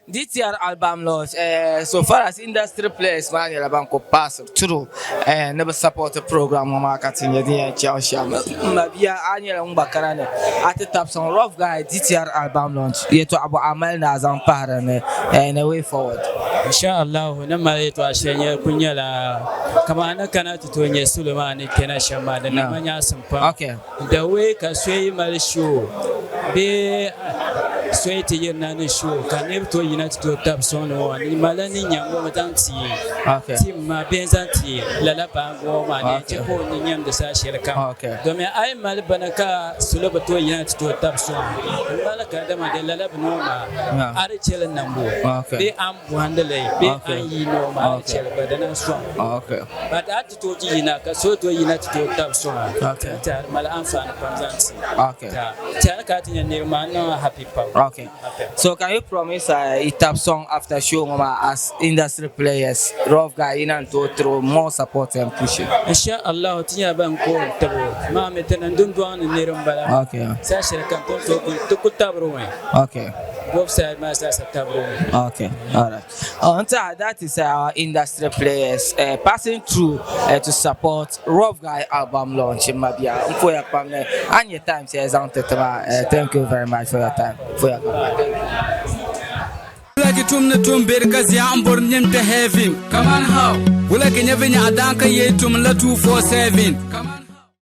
DTR album launch eh, so far as industry players maa nyɛla ban ku pass through eh, ni bi support program ŋɔ maa ka ti nyɛ din yɛn chaŋ shɛm. M mabia a nyɛla ŋun gba kana ni a ti tabi sɔŋ Rough Guy DTR album launch yɛtɔɣa bɔ a mali ni a zaŋ pahi di ni eh, in a way forward. Insha Allahu ni mali yɛtɔɣa shɛli nyɛ kuli nyɛla kamani ni kana ti tooi nyɛ salo maa ni kpɛna shɛm maa di niŋ ma nyaɣisim pam. Okay. The way ka so yi mali show bee so yi ti yirina ni show ka niriba tooi yina ti tooi tabi sɔŋ ni ŋɔ ni malila ni nyaŋ o mi zaŋ ti team maa bee n-zaŋ ti lala baangi ŋɔ maa ni chɛ ka o ni nyamdi saha shɛli kam domi a yi mali bini ka salo bi tooi yina ti tooi tabi sɔŋ n mali ka dama di lala bini ŋɔ maa a di chɛ li niŋbu bee a ni bɔhindi li bee a ni yiini o maa a di chɛ li gba dina n-sɔŋ but a ti tooi ti yina ka so tooi yina ti tooi tabi sɔŋ a ti ni tɛhiri mali anfaani pam zaŋ ti ka tɛhiri ka a ti nya niriba maa n niŋ a happy pam. Okay. So can you promise i tab sɔŋ after show ŋɔ maa as industry players, rough guy yi naan tooi tiri o more support and pushing? Insha Allah ti nyɛla ban koori tibu maa mi ti niŋ dundɔŋ ni niriba m-bala. Okay. Saha shɛli kam ti ni tooi kuli ti ku tabiri o mi. Okay. Both side maa zaasa tabiri o mi. Okay. All right. Until that is our industry players passing through to support Rough Guy album launch in Mabia. Mfoya Pamne, and your time says Thank you very much for your time. For your thank you. Wula ki tum ni tum beri ka zia n bori nim kpɛ heaven. Kaman how? Wula ki nyɛ vinyɛɣu daan ka yee tum la 247.